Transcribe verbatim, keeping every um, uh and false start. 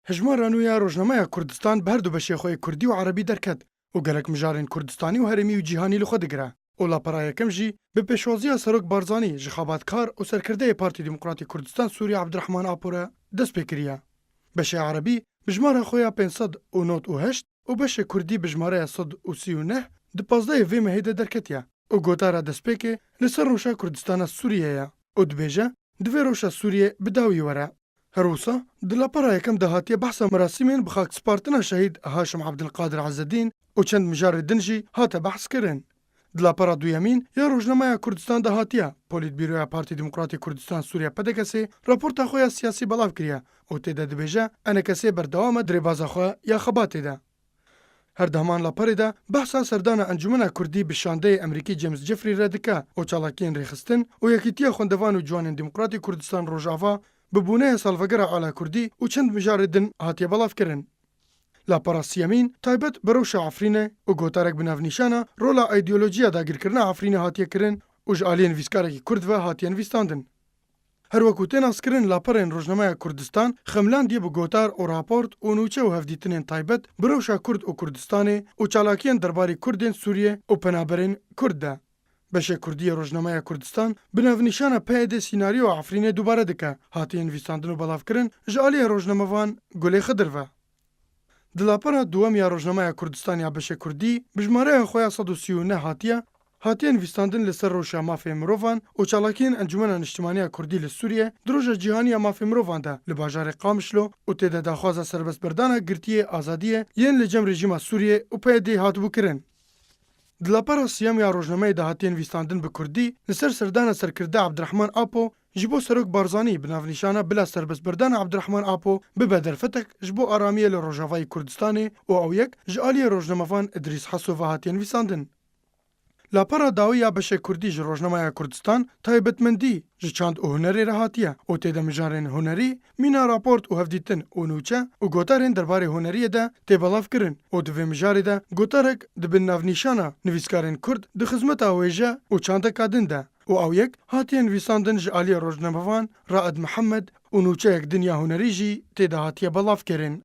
Hejmara nû ya rojnameya Kurdistan bi her du beşê xwe yê kurdî û erebî derket û gelek mijarên kurdistanî û herêmî û cîhanî li xwe digire û lapara yekem jî bi pêşwaziya Serok Barzanî ji xebatkar û serkirdeyê Partî Demokratî Kurdistan Sûriye Ebdirehman Apo re dest pê kiriye. Beşê erebî bi jimara xwe ya pênc sed û nod û heşt û beşê kurdî bi jimareya sed û sî û neh di pazdehê vê mehê de derketiye û gotara destpêkê li ser rewşa Kurdistana Sûriyê ye û dibêje, di vê rewşa Sûriyê bi dawî were. Her wisa di lapara yekem de hatiye behsa merasîmên bi xakspartina şehîd Haşim Ebdilqadir Ezzedîn û çend mijarê din jî hate behskirin. Di lapara duyemîn ya rojnameya Kurdistan de hatiye Polîtbîroya Partî Demokratî Kurdistan Sûriye P D K S'ê raporta xwe ya siyasî belav kiriye û tê de dibêje, E N K S berdewam e di rêbaza xwe ya xebatê de. Her di heman laperê de behsa serdana Encûmena Kurdî bi şandeyê Emerîkî James Jeffrey re dike û çalakiyên rêxistin û Yekîtiya Xwendevan û Ciwanên Demokratî Kurdistan Rojava bi bûneya salvegera Ala Kurdî û çend mijarê din hatiye belavkirin. Lapara siyemîn taybet bi rewşa Efrînê û gotarek bi navnîşana rola îdeolojiya dagirkirina Efrînê hatiye kirin û ji aliyê nivîskarekî Kurd ve hatiye nivîsandin. Her wekû tê naskirin, laperên rojnameya Kurdistan xemlandiye bi gotar û raport û nûçe û hevdîtinên taybet bi rewşa Kurd û Kurdistanê û çalakiyên derbarî Kurdên Sûriyê û penaberên Kurd de. Beşê Kurdî yê rojnameya Kurdistan bi navnîşana P Y D sînaryoya Efrînê dubare dike, hatiye nivîsandin û belavkirin ji aliyê rojnamevan Gulê Xidir ve. Di lapara duwem ya rojnameya Kurdistan ya beşê Kurdî bi jimareya xwe ya sed û sî û neh hatiye, hatiye nivîsandin li ser rewşa mafê mirovan û çalakiyên Encûmena Niştimaniya Kurdî li Sûriyê di Roja Cîhanî ya Mafê Mirovan de li bajarê Qamişlo û tê de daxwaza serbestberdana girtiyê azadiyê yên li cem rejîma Sûriyê û P Y D'ê hatibû kirin. Di lapara siyem ya rojnameyê de hatiye nivîsandin bi kurdî li ser serdana serkirde Ebdirehman Apo ji bo Serok Barzanî bi navnîşana bila serbestberdana Ebdirehman Apo bibe derfetek ji bo aramiyê li Rojavayê Kurdistanê û ew yek ji aliyê rojnamevan Idrîs Heso ve hatiye nivîsandin. Lapara dawî ya beşê kurdî ji rojnameya Kurdistan taybetmendî ji çand û hunerê re hatiye û tê de mijarên hunerî, mîna raport û hevdîtin û nûçe û gotarên derbarê huneriyê de tê belavkirin û di vê mijarê de gotarek di bin navnîşana nivîskarên kurd di xizmeta wêje û çandeka din de û ew yek hatiye nivîsandin ji aliyê rojnamevan Raed Mihemed û nûçeyek din ya hunerî jî tê de hatiye belavkirin.